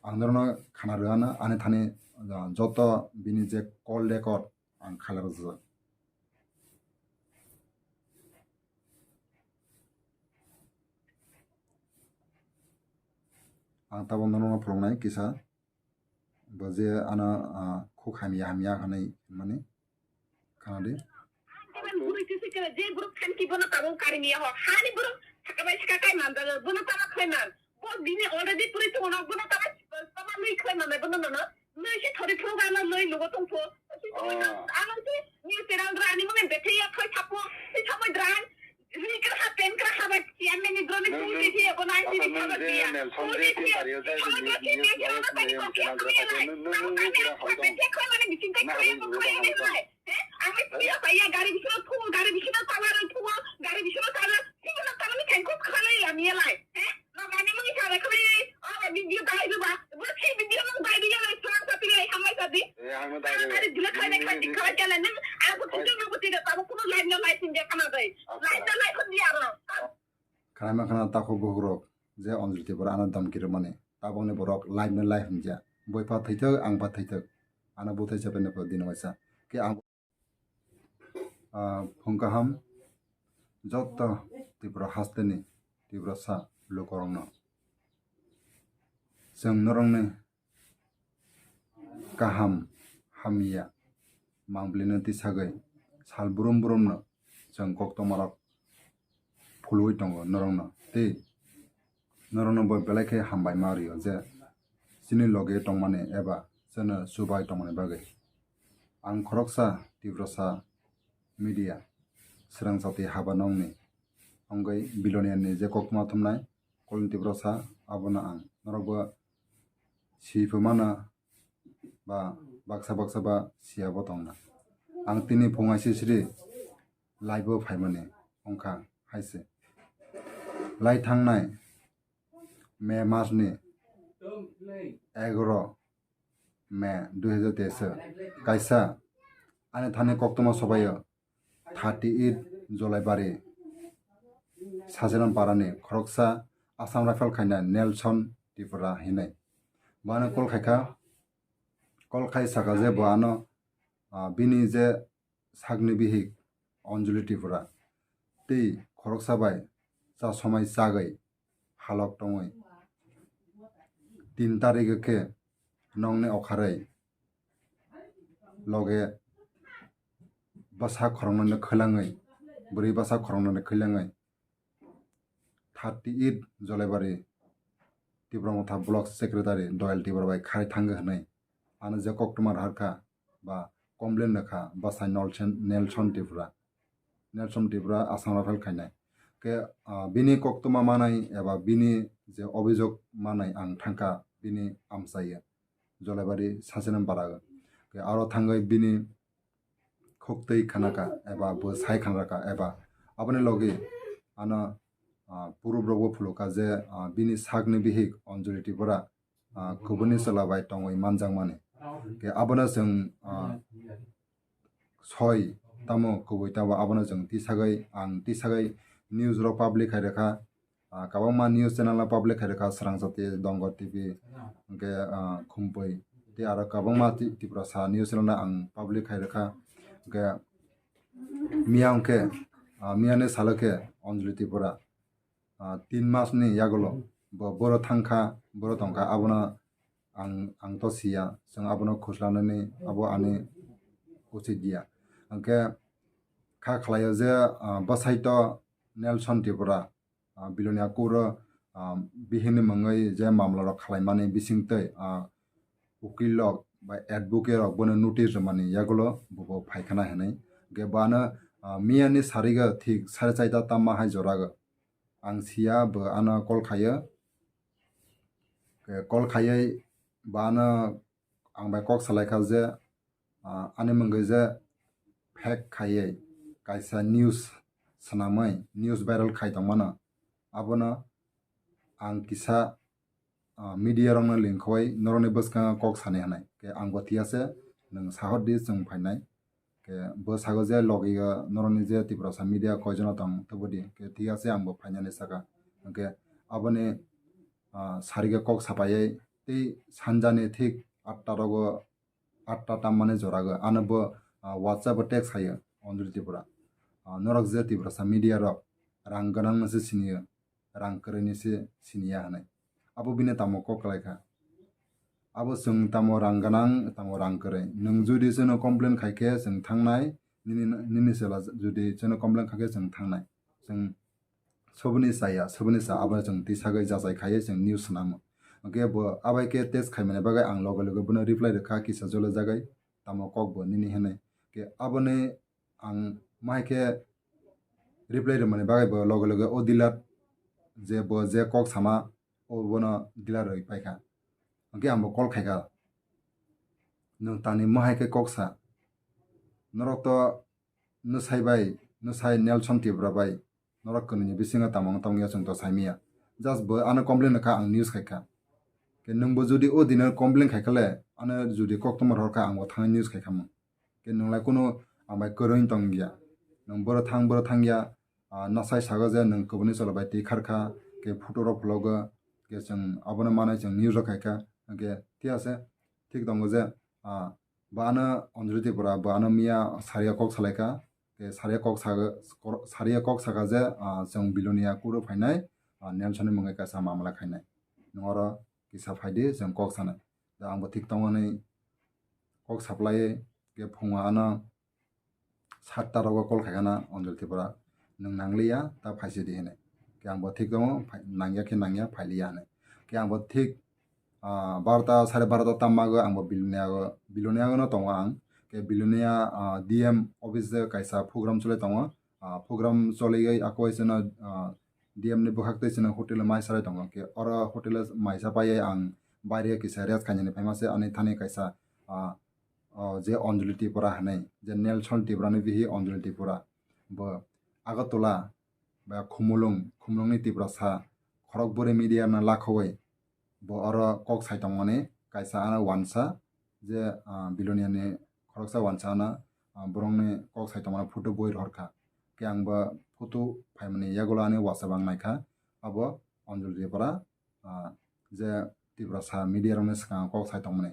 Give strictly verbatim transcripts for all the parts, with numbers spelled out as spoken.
ang norokno khana rwano, ani thani, ah, joto bini je call record ang khailai rwjak. Ang tabuk norokno phwrwngnai kisa, bo je ano, ah, khuk hamya hamya hwnwi hwnmani. Khana di. Bwrwi tisi khe je borok thanki bono tabuk karimiya ho. Hani borok saka bai saka kai man jago. Bono tama khai man. Bo bini already puri tongo no. Bono tama, tama nui khai man bono no. Nui se thori phuru gana nui lugo tong pho. Oh. Ano se ni teral rani mane bethe ya khai thapo. Se thapo dran. Ni kra ha pen kra ha ba chairman ni drone. Nung, nung. Asa nung je Nelson je tin tario jai ni, ni, ni, ni, ni, ni, channel rwkha je nung, nung, nung, nung, bura hoi tong. Na hoi bura hoi tong. He? Ang bai twi ya, ya, gari bisingo thungo, gari bisingo tower rok thungo, gari bisingo tower, sini no tower ni kengkho khwlai ya, miya lai. He? No gani mani sa rek khwlai, o video dai ba, bo si video no dai ya, lai, thang sa ti lai, hamai sa di. Eh, ang no dai. Gari dile khai khai khai khai kala nang, ang ko tu no ko ti da, tabo kuno live no live sin dia kana dai. Acha. Live no live khun dia ro. Khana ma khana ta kho bohrok, je Anjali Tripura ano dam kiri mani. Tabokni borok live no live hwnjak. Boi pha thwithok, ang pha thwithok. Ano buthai chapeni pha dino waisa. Khe ang, ah, phung kaham joto Tripura hasteni Tiprasa lukurokno. Chwng norokni kaham hamya mangblino tisagwi sal brum brumno chwng koktwmarok phulwi tongo norokno, tei norokno bo belai khe hambai ma rio je chini loge tongmani eba chwngno chubai tongmani bagwi. Ang khoroksa Tiprasa media, swrang jati haba nongni wngwi biloniani je koktwma thumnai Kolin Tiprasa, abono ang norokbo si phu mano ba baksa baksa ba siya bo tongna. Ang tini phung aisisri live o phaimani wngkha hai se. Lai thangnai May masni egaro May dui hazar teis o kaisa ani thani koktwma sobaio thirty eight Jolaibari Sajiram parani khoroksa Assam Rifle khaina Nelson Tripura hinwi. Bo ano call khaikha, call khai saka je bo ano, ah, bini je sakni bihik Anjali Tripura tei khoroksa bai cha somai chagwi halok tongwi tin tarikh khe nongni okharwi loge bwsa khoroknwi khwlangwi, bwrwi bwsa khoroknwi khwlangwi thirty eight Jolaibari Tipra Motha Block Secretary Doyal Tripura bai khai thangwi hwnwi ano je koktwma rwkha ba complain rwkha bwsai Nelson, Nelson Tripura, Nelson Tripura Assam Rifle khainai. Khe, ah, bini koktwma manai eba bini je obhijog manai ang thangkha bini amchai Jolaibari Sajiram para o. Khe aro thangwi bini khuktwi khanaka eba bo sai khanaka eba aboni logi ano, ah, purub rokbo phulukha je, ah, bini sakni bihik Anjali Tripura, ah, kubuni chwla bai tongwi manjakmani. Khe abono chwng, ah, soi tamo kubui tamo abono chwng tisagwi, ang tisagwi news rok public khai rwkha. Ah, kwbangma news channel no public khai rwkha, Swrang Jati, Dongor T V, hwnkhe, ah, Khumpui tei aro kwbangma Ti-, Tiprasa news channel no ang public khai rwkha. Hwnkhe miya hwnkhe, ah, miya ni salo khe Anjali Tripura, ah, tin mas ni yagulo bo boro thangkha, boro tongkha, abono ang, ang to siya, chwng abono khuslanani abo ani uchit ya. Hwnkhe kha khlaio je, ah, bwsai to Nelson Tripura, ah, Bilonia court o, ah, bihikni mungwi je mamla rok khwlaimani bisingtwi, ah, ukil rok bai advocate rok bono notice rwmani yagulo bobo phaikhana hinwi. Hwnkhe bo ano, ah, miya ni sarigo thik sare chaita tamma hai jorago ang siya, bo ano call khaio. Khe call khaiwi bo ano ang bai kok salaikha je, ah, ani mungwi je fake khaiwi kaisa news swnamwi news viral khai tongmano, abono ang kisa, ah, media rokno link khowai norokni bwskango kok sani hwnai. Khe ang bo thik ase, nwng sahor di chwng phainai. Khe bo sago je logi o norokni je Tiprasa media koijono tong tubudi. Khe thik ase ang bo phainani saka. Hwnkhe aboni, ah, sarigo kok sapaiwi tei sanjani thik atta rogo, atta tammani jorago ano bo, ah, WhatsApp o text khaio, Anjali Tripura. Ah, norok je Tiprasa media rok rang gwnang no se siniyo, rang kwrwi ni se siniya hinwi. Abo bini tamo kok kwlai kha. Abo chwng tamo rang gwnang, tamo rang kwrwi. Nwng judi chwngno complain khai khe chwng thangnai, nini, nini chwla judi chwngno complain khai khe chwng thangnai. Chwng soboni chaya, soboni cha, abo chwng twi sagwi jachai khaiwi chwng news swnamo. Hwnkhe bo abai khe text khaimani bagwi ang loge loge bono reply rwkha kisa jole jagwi, tamo kok bo nini hinwi. Khe aboni ang mahai khe reply rwmani bagwi bo loge loge o dealer je bo je kok sama, o bono dealer rwi paikha. Hwnkhe ang bo call khaikha, "Nwng tani mohai khe kok sa? Norok to nwsai bai, nwsai Nelson Tripura bai norok kwnwini bisingo tamo wng tongya chwng to saimanya. Just bo ano complain rwkha, ang news khaikha. Khe nwng bo judi o dino complain khaikha le, ano judi koktwma rohorkha, ang bo thangwi news khaikhamung. Khe nwng lai kunu ang bai kwrwi tongya. Nwng boro thang, boro thangya, ah, nasai sago je nwng kubuni chwla bai twi kharkha, khe photo rok vlog o, khe chwng abono manwi chwng news rok khaikha, hwnkhe thik ase, thik tongo je, ah, bo ano Anjali Tripura, bo ano miya sariya kok salaikha, khe sariya kok sago, kor-, sariya kok saka je, ah, chwng Bilonia kuro phainai, ah, Nelson ni mungwi kaisa mamla khainai. Nwng oro kisa phaidi, chwng kok sanai. Da ang bo thik tongo hinwi kok saplaiwi, khe phungo ano satta rogo call khaikha na Anjali Tripura, "Nwng nangliya, ta phaisidi," hinwi. Khe ang bo thik tongo, phai-, nangya khe nangya, phailiya hinwi. Khe ang bo thik, ah, barota, sare barota tammago ang bo Bilonia go, Bilonia gono tongo ang. Khe Bilonia, ah, D M office o kaisa program choli tongo. Ah, program choliwi akwai chwngno, ah, D M ni bwkhak tei chwngno hotel o mai sarai tongo. Khe oro hotel o maisa paiwi ang baire kisa rest khainani phaima se ani thani kaisa, ah, o je Anjali Tripura hinwi, je Nelson Tripura ni bihi Anjali Tripura. Bo Agartala ba Khumulwng, Khumulwng ni Tiprasa khorok bwrwi media no lakhowi bo oro kok sai tongmani kaisa ano wansa je, ah, Bilonia ni khoroksa wansa ano, ah, borokni kok sai tongmani photo boi rohorkha. Khe ang bo photo phaimani yagulo ani WhatsApp ang naikha, abo Anjali Tripura, ah, je Tiprasa media rokni swkango kok sai tongmani.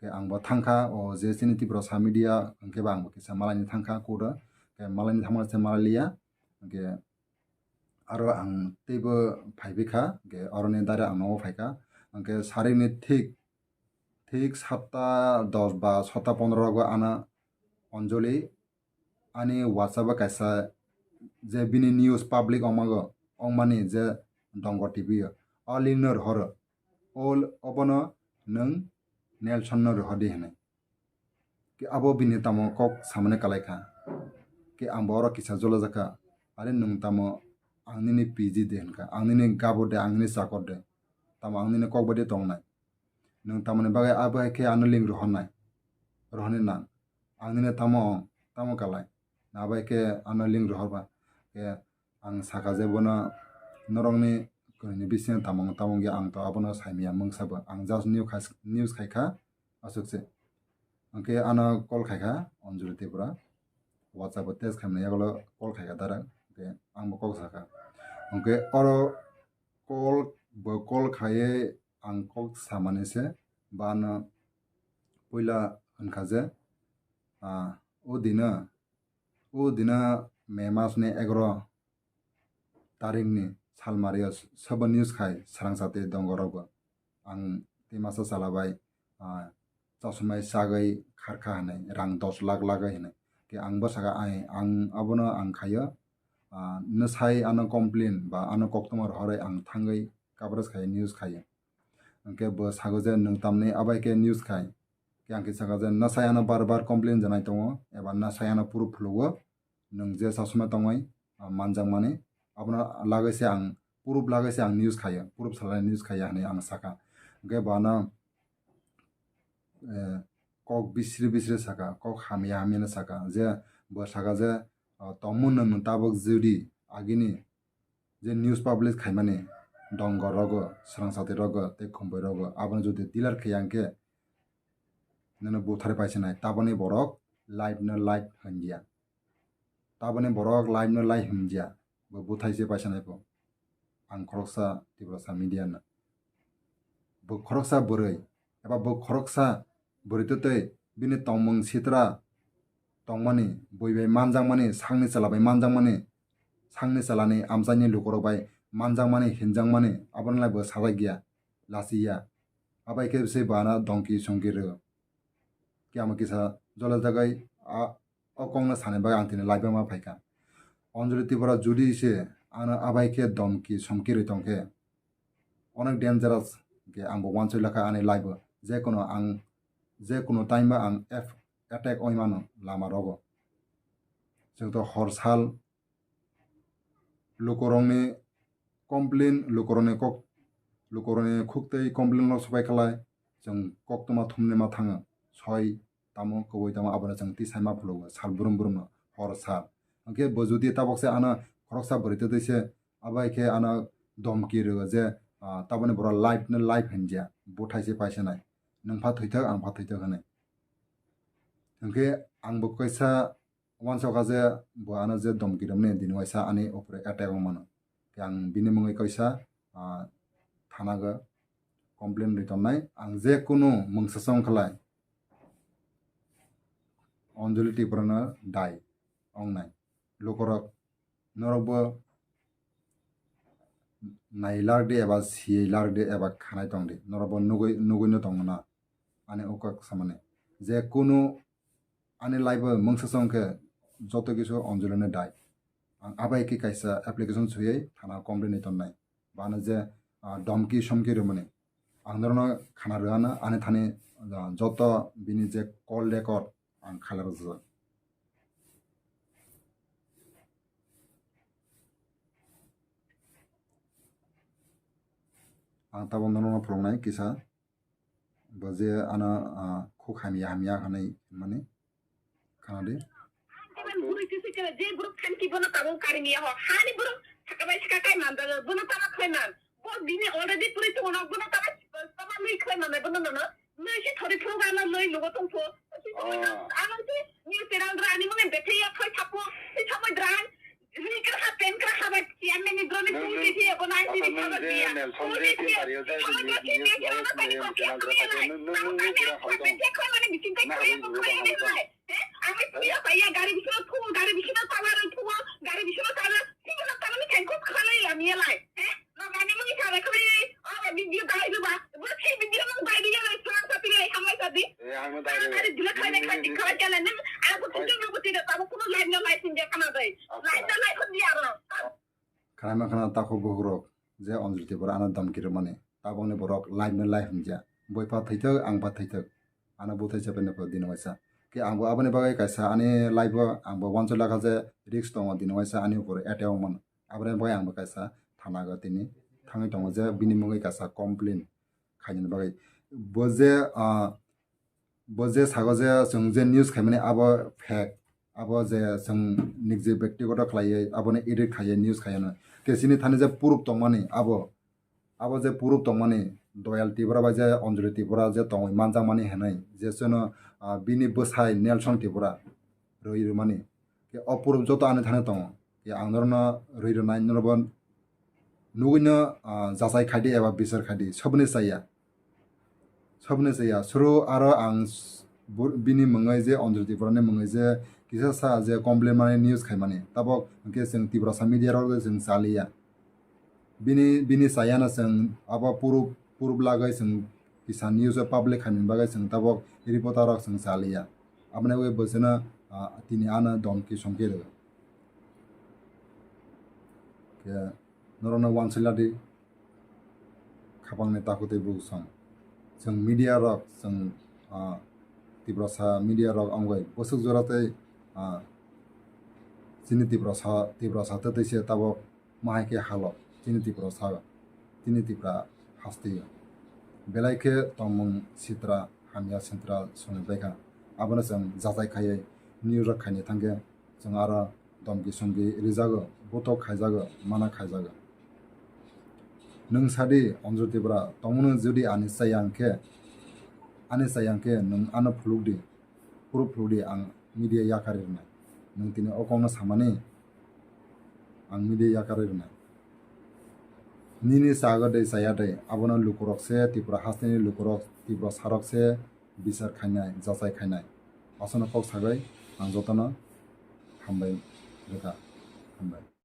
Khe ang bo thangkha, o je chini Tiprasa media hwnkhe bo ang bo kisa malaini thangkha kuro, khe malaini thangmani se malai liya, hwnkhe aro ang teibo phaiphikha, hwnkhe oroni dare ang nogo phaikha, hwnkhe sarini thik, thik satta dos ba satta pondro rogo ano Anjali ani WhatsApp o kaisa je bini news public ongmago, ongmani je Dongor T V o, o link no rohoro, o, obono nwng Nelson no rohordi hinwi. Khe abo bini tamo kok samani kalai kha. Khe ang bo oro kisa jolajak kha. Are nwng tamo ang nini P G de hwn kha, ang nini gabo de, ang nini chakor de, tamo ang nini kok bai de tongnai. Nwng tamoni bagwi abo hai khe ano link rohornai? Rohorni nang. Ang nini tamo ong, tamo kalai? Na bai khe ano link rohorba. Khe ang saka je bono norokni kwnwini bisingo tamo ong, tamo ong ya ang to abono saimanya mungsa bo. Ang just new khai-, news khai kha, aswk se. Hwnkhe ano call khai kha Anjali Tripura. WhatsApp o text khaimani yagulo call khai kha direct. Hwnkhe ang bo kok saka. Hwnkhe oro call, bo call khaiwi ang kok samani se, bo ano puila hwn kha je, ah, o dino, o dino May mas ni egaroh tarikni salmario sobo news khai swrangsa tei Dongor rogo. Ang tei masa chwla bai, ah, chasumai chagwi kharkha hinwi, rang dos lakh lagwi hinwi. Khe ang bo saka, "Ai, ang abono ang khaio, ah, nwsai ano complain ba ano koktwma rohorwi ang thangwi coverage khai news khaio." Hwnkhe bo sago je, "Nwng tamni abai khe news khai?" Khe ang khe saka je, "Nwsai ano bar bar complain janai tongo, eba nwsai ano proof phulugo, nwng je chasumai tongwi, ah, manjakmani, abono lagwi se ang, proof lagwi se ang news khaio, proof salai news khaio," hinwi ang saka. Hwnkhe bo ano, eh, kok bisri bisri saka, kok hamya hamya no saka, je bo saka je, ah, tongmung nwng tabuk jodi agini je news publish khaimani Dongor rogo, swrangsa tei rogo tei Khumbai rogo, abono jodi delete khaiya hwnkhe nono butharwi paisinai, taboni borok live no live hwnliya. Taboni borok live no live hwnliya, bo buthai se paisa nai pho. Ang khoroksa Tiprasa media no. bo khoroksa bwrwi eba bo khoroksa bwrwi twtwi bini tongmung sitra tongmani, bui bai manjakmani, sakni chwla bai manjakmani, sakni chwlani amchaini lukurok bai manjakmani, hinjakmani, abono lai bo sajak ya, lachi ya. Abai khe se bana domki somki rw. Kiyama kisa jole jagai a, o kokno sani bagwi ang tini live ma phaikha. Anjali Tripura judi se ano abai khe domki somki rwi tongkhe, onek dangerous khe ang bo wansoi lakha ani live o. Je kono ang, je kono time o ang F-, attack oi mano lama rogo. Chwng to hor sal lukurokni complain, lukurokni kok, lukurokni khuktwi complain no sopai khlai, chwng koktwma thumnima thango, soi tamo, kwbui tamo, abono chwng tisaima phulugo, sal brum brum no, hor sal. Hwnkhe bo jodi tabok se ano khoroksa bwrwi twtwi se, abai khe ano domki rwgo je, ah, taboni borok live no live hinjya, buthai se paisa nai, nwng pha thwithok, ang pha thwithok hinwi. Hwnkhe ang bo kaisa wansokha je bo ano je domki rwmani dini waisa ani upre attack wng mano. Khe ang bini mungwi kaisa, ah, thana go complain ri tonnai. Ang je kunu mungsa song khlai Anjali Tripura no dai wngnai. Lukurok norok bo nai lar di eba siyai lar di eba khanai tong di. Norok bo nugui, nugui no tongo na. Ani ukak samani. Je kunu ani live o mungsa song khe joto kisu Anjali no dai. Ang abai khe kaisa application suyui thana complain ri tonnai. Bana je, ah, domki somki rwmani. Ang norokno khana rwano ani thani, ah, joto bini je call record ang khailai rwjak. Ang tabok norokno phwrwngnai kisa. Bo je ano, ah, khuk hamya hamya hwnwi mani khana di. Bwrwi kisi kene je borok thanki bono tabuk karimia ho. Hani borok saka bai saka kai man dago. Bono tama khlai man. Bo bini already puri tongo no. Bono tama, tama lui khlai man bono nono. Lui si thori phuru gana lui lugo tong pho. Ano si ni terang dra ani mane bethe ya thoi thapo. Si thapo dra. Rikra ha, penkra ha, ba chairman ni drone phone dikhi, abo nine three three khabar diya. Nelson phone je dikhi, tin tari hajar khama ni dra ki news, news, news channel dra thakhe, nung, nung, nung, nung kira hoito. Nang abo nung kira hoito. He? Ami siya saya gari bisino thung, gari bisino tawa rang thung, gari bisino tawa, sino tawa ni kengkos khalai ya miyalai. He? Nokani muni kare kare, o video dai duba, bo si video mung dai duya lai, suang sa pilai, hamai sa di. Eh, ang no dai duba. Dai dile khai khai khai kala nung, aku tujuh nung tidak tahu kuno live no live sinja kana dai. Live no live pun dia no. Khana ma khana takhuk bukhuk rok je Anjali Tripura ano dhamki rwmani, tabokni borok live no live hinjak. Boi pha thwithok, ang pha thwithok. Ano buthai chepeni pho dino waisa. Khe ang bo aboni bagwi kaisa ani live o ang bo wansoi lakha je risk tongo dino waisa ani upor attack wng mano. Aboni bagwi ang bo kaisa thana go tini thangwi tongo je bini mungwi kaisa complain khainani bagwi. Bo je, ah, bo je sago je chwng je news khaimani abo fake, abo je chwng nijje bektigoto khlaiwi aboni edit khaiwi news khaiyano. Khe chini thani je proof tongmani abo, abo je proof tongmani Doyal Tripura bai je Anjali Tripura je tongwi manjakmani hinwi je chwngno, ah, bini bwsai Nelson Tripura rwi rwmani. Khe o proof joto ani thani tongo. Khe ang norokno rwi rwnai, norokbo nugwino, ah, jachai khaidi eba bichar khaidi, soboni chaya. Soboni chaya. Suru aro ang s-, bur-, bini mwngai je Anjali Tripura ni mwngai je kisa sa je complain mani news khaimani. Tabok hwnkhe chwng Tiprasa media rok je chwng chaliya. Bini, bini chayano chwng abo proof, proof lagwi chwng kisa news o public khaimani bagwi chwng tabok reporter rok chwng chaliya. Aboni bagwi bo chwngno, ah, tini ano domki somki rw. Khe norokno wansoi ladi khapangni takhuk tei bukhuk song. Chwng media rok, chwng, ah, Tiprasa media rok wngwi bwswk jora tei, ah, chini Tiprasa, Tiprasa tei tei se tabok ma hai khe halo chini Tiprasa, chini Tipra haste o belai khe tongmung sitra, hamya sitra songwi baikha. Abono chwng jachai khaiwi news rok khaina thangkhe chwng aro domki somki rijago, buthok khaijago, mana khaijago. Nwng sadi, Anjali Tripura, tongmungno jodi ani chaya hwnkhe, ani chaya hwnkhe nwng ano phulukdi. Phuru phuru di, ang media yakarwi rwnai. Nwng tini o kokno samani, ang media yakarwi rwnai. Nini chagwi de chaya de, abono lukurok se, Tripura hasteni lukurok, Tripura sarok se bichar khainai, jachai khainai. Aswkno kok sagwi ang jotono hambai rwkha. Hambai.